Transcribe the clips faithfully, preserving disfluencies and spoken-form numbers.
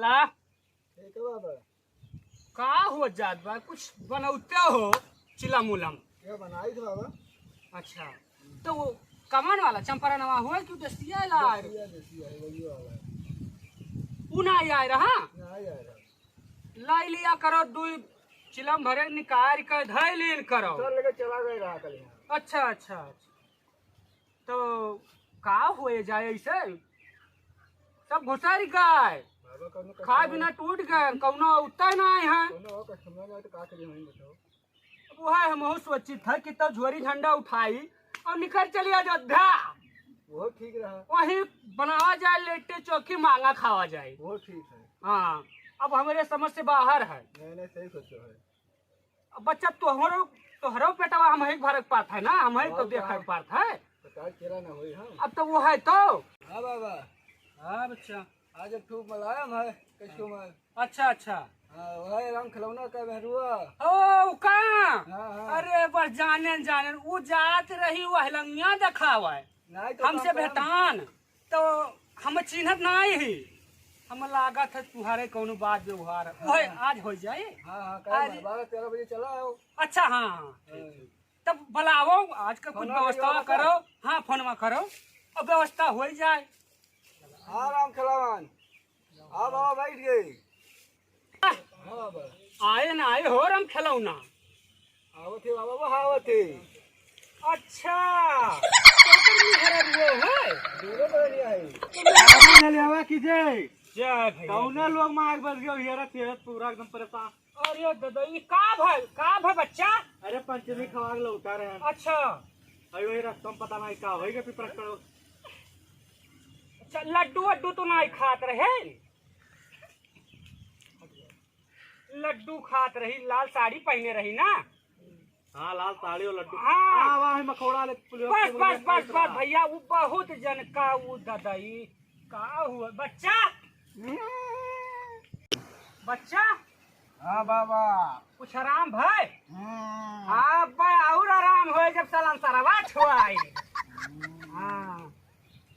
आ? ठीक है बाबा। का हो जात बा? कुछ बनौते हो चिलम उलम? क्या बनाई थे बाबा? अच्छा, तो वो कमन वाला चंपरनवा हुआ कि देसिया ला? देसिया, देसिया है, वही वाला है। उ ना आए रहा? ना आए रहा। लाई लिया करो, दुई चिलम भरे निकाल के धै लीन करो। सर लेके चला गए रहा कल यहाँ। अच्छा, अच्छा, अच्छा। तो का हुए जाए ऐसे? सब घुसर गए, बाबा, कौनो खा customer बिना टूट गए, कौनो उत्तर ना आए हैं। कौनो और customer ना आए तो का करिए, वहीं बताओ। अब वह हमहू सोचित है कि तब झोरी झंडा उठाई और निकल चली अयोध्या। वो ठीक रहा। वहीं बनावा जाए लिट्टी चोखी, मांगा खावा जाए। वो ठीक है। हाँ, अब हमरे समझ से बाहर है। नहीं, नहीं, सही सोचो है। अब बच्चा, तोहरो, तोहरो पेटवा हम ही भरक पात है ना, हम ही तो हाँ, देखक हाँ। पात है। तो का केला ना होई हम। अब तो वो है तो। हाँ बाबा। हाँ बच्चा। आज एक ठो मलायम है, customer। अच्छा, अच्छा। हाँ, वही राम खिलौना का मेहरुआ। ओ, का? हाँ, हाँ। अरे, बस जानेन, जानेन। उ जात रही, वह लंगिया देखावे। नहीं तो हमसे काम काम। भेटान, तो हम चिन्हत नहीं ही। हम लागत है तुहारे कौनो बात व्यवहार। हाँ। ओए, आज हो जाए। हाँ, हाँ, काहे आज ना? बारह तेरह बजे चला आओ। अच्छा, हाँ, हाँ, ठीक, हाँ। ठीक। तब बुलाओ, आज का कुछ फोनवा व्यवस्था करो। करो। हाँ, फोनवा करो, अब व्यवस्था हो ही जाए। हाँ, राम खेलावन। हाँ बाबा, बैठ गए। हाँ बाबा। आए ना आए हो राम खिलौना। आवत है बाबा, वो आवत है। अच्छा, तो तुम मेहरा हुए है? दोनों बहन आए। बाबा ने लेवा कीजिए। जय भैया। कौना लोग मार बस गए, हेरा तेरा पूरा एकदम परेशान। अरे दादा, ये का भय, का भय बच्चा? अरे पंचमी खवा के लौटा रहे हैं। अच्छा। अरे वही रास्ता में पता नहीं का होई गया, पिपरस करो। अच्छा, लड्डू वड्डू तो नहीं खात रहे? लड्डू खात रही, लाल साड़ी पहने रही ना? हाँ, लाल साड़ी और लड्डू। हाँ। हाँ, वाह, मखौड़ा ले, पुलिया बस, के बस, बगल में बस, बस, भैया, वो बहुत जन का वो ददाई का हुआ बच्चा? बच्चा? हाँ बाबा। कुछ आराम भाई? हम्म। हाँ, बा, और आराम होए जब साला सरवा छुआई। हम्म। हाँ।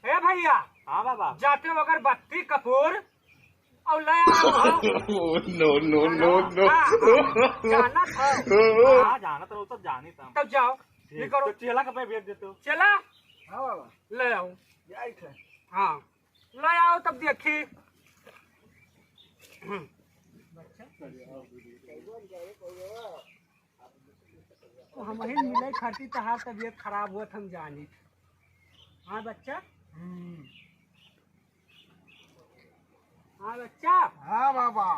ए भैया। हाँ बाबा। जाते हो अगरबत्ती कपूर और ले आओ, हाँ। No, no, no, no। हाँ, हाँ, जानत हो। हाँ, जानत रहो, सब जानी था। तब जाओ, ठीक, निकलो। तो चेला के पे भेज देते हो। चेला? हाँ बाबा। ले आओ। जाई थे। हाँ, ले आओ तब देखी। हम्म। तो हम ही मिले खातिर तहार तबीयत खराब हुआ, हम जानी। हाँ बच्चा? हम्म। हाँ बच्चा। हाँ बाबा।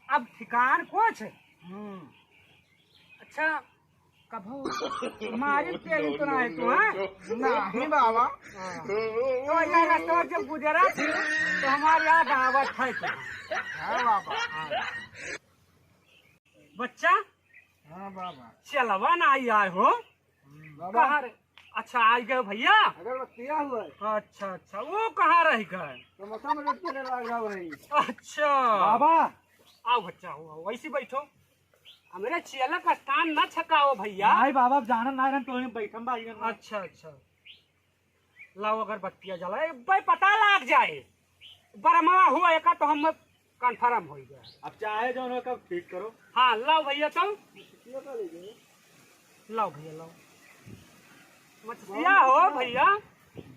अब ठिकान कुछ? हम्म। अच्छा, कभू मारी तेरी तो ना है तू, हाँ? नहीं बाबा। हाँ। तो ये रास्ता जब गुजरा थी, तो हमारी याद आवत है तू। हाँ बाबा। हाँ। बच्चा? हाँ बाबा। चलवा ना आई आए हो? बाबा। कहाँ रे? अच्छा, आई गए भैया। अगरबत्तिया हुआ है। अच्छा, अच्छा, वो कहाँ रह गए? तो मसा में लटके रह गया भाई। अच्छा। बाबा। आओ बच्चा, हो, आओ, वैसे बैठो। हमरे चेला का स्थान न छकाओ भैया। नहीं बाबा, अब जाना ना रहन, तो वहीं बैठम बा, ये ना। अच्छा, अच्छा। लाओ अगरबत्तिया जला, ए, भाई पता लाग जाए। बरमवा हुआ एका तो हम confirm हो गया। अब चाहे जौन हो, कब ठीक करो। हाँ, लाओ भैया तुम। लाओ भैया, लाओ। मछलिया हो भैया।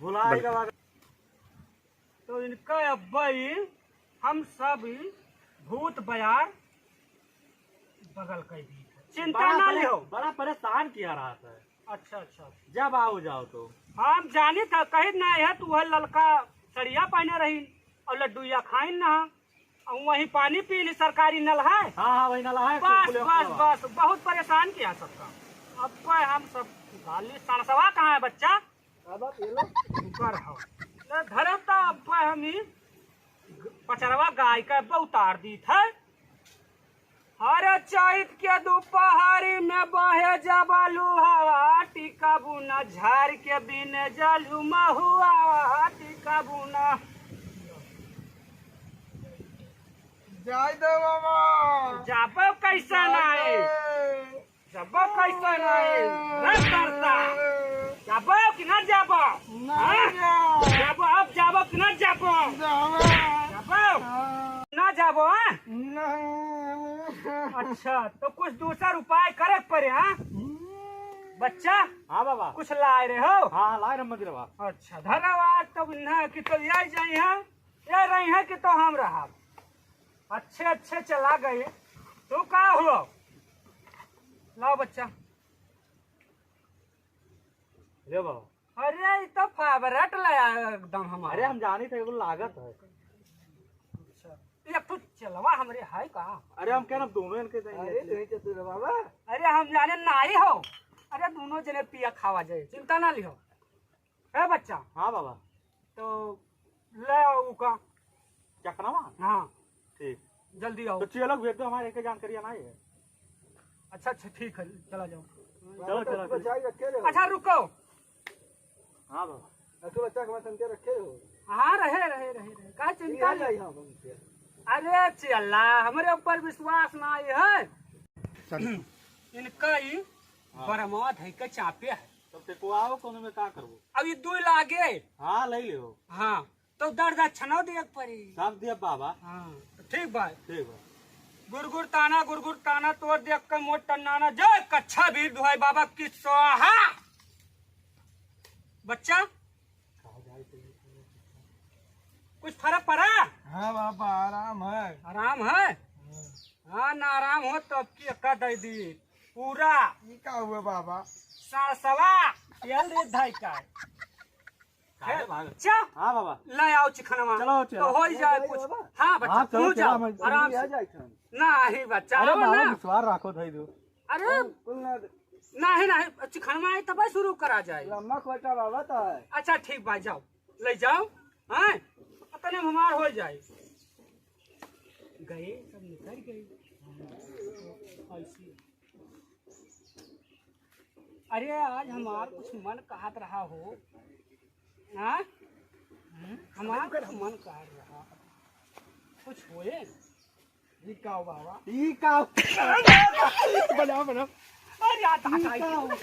भुलाए का बाद। तो इनका अब्बा ही हम सब ही भूत बयार बगल कर दी। चिंता बड़ा ना परे-, लिहो। बड़ा परेशान किया रहा था। अच्छा, अच्छा। जब आओ जाओ तो। हम जानी था, कही ना है, तू है ललका सड़िया पहने रही और लड्डूया खाइन ना, और वहीं पानी पी ली, सरकारी नल है। हाँ, हाँ, वही नल है, बस, कुल बस, बस, बहुत परेशान किया सबका। अब हम सब गाली सड़सवा कहाँ है बच्चा? अब आप ये लो। ऊपर हो। ले धरे तो अब हम ही पचरवा गाय का अब उतार दी थे। हर चैत के दोपहरी में बहे जब लुहावा, टिकबू न झार के बिन जलू महुआ, टिकबू न। जाय दे बाबा। जाबो कैसे जाय नहीं? दे। जाबो कैसे नहीं? रे करता। जाबो कि ना जाबो? ना हाँ? जाओ। जाबो, अब जाबो कि ना जाबो? जाओ। जाबो? हाँ। ना बाबू, हाँ? नहीं। अच्छा, तो कुछ दूसर उपाय करे के परे, हाँ? बच्चा, हाँ बाबा। कुछ लाए रहे हो? हाँ, हाँ, लाए रहे मंदिर बाबा। अच्छा, धन्यवाद। तब इन्हें कि तो ये जाई हैं, ये रही हैं कि तो हम रहा। अच्छे, अच्छे चला गए। तू का हो? लाओ बच्चा। ले बाबा। अरे, ई तो फेवरेट लाया एकदम हमारा। अरे, हम जानी थे, एगो लागत है। अच्छा, ये तो चलवा हमरे है का? अरे, हम कहना दोनों इनके देंगे। अरे, नहीं चतुर बाबा। अरे, हम जाने नाई हो। अरे, दोनों जने पिया खावा जाए, चिंता ना लिहो। है बच्चा? हाँ बाबा। तो ले आओ ऊ का। चकनावा? हाँ। ठीक। जल्दी आओ। तो चेला भेज दो, हमारे एक जानकारी ना है। अच्छा, अच्छा, ठीक है, चला जाओ। चलो, चलो, चलो। बचाई रखे रहो। अच्छा, रुको। हाँ बाबा। अरे, तू बच्चा के वहाँ संते रखे हो? हाँ, रहे, रहे, रहे, रहे। का चिंता ये नहीं? लाई हम उनके। अरे चेला, हमरे ऊपर विश्वास ना है। चल। इनका ही हाँ। बरमा धई के चापे है। तब टेकवाओ, कोनो में का करबो? अब ये दो लागे। हाँ, ले लियो। हाँ, तो दर दक्षिणा दे के पड़ी। सब दे बाबा। हाँ, तो ठीक बा। ठीक बा। गुरगुर ताना, गुरगुर ताना, तोर देख के मोट टन्नाना, जय कच्छा वीर दुहाई बाबा की स्वाहा। बच्चा, कुछ फर्क पड़ा? हाँ बाबा, आराम है। आराम है? हाँ। हाँ, ना आराम हो तो अब की का दे दी पूरा। ई का हुआ बाबा? सासवा, तेल दे धाई का। काहे भाग? चा। हाँ बाबा। ले आओ चिखनवा। चलो, चलो। तो हो ही जाए कुछ। बाबा। हाँ बच्चा, हाँ, चलो, तू चलो, जाओ, हम आराम आ से। जाए हम। ना, ही बच्चा, अरे आओ बाबा, ना। विश्वास रखो, धई दो। अरे, कुल ना दे। नाही, नाही, चिखनवा आई तब शुरू करा जाए। लम्बा खोटा बाबा तो है। अच्छा, ठीक बा, जाओ, ले जाओ, हैं? अतने में हमार हो जाए। गए, सब निकल गए। ऐसी। अरे, आज हमार कुछ मन कहत रहा हो, हाँ? हमार कुछ मन कहत रहा, कुछ होए? ई का बाबा? ई का? बना, बना। अरे, आ, ई का?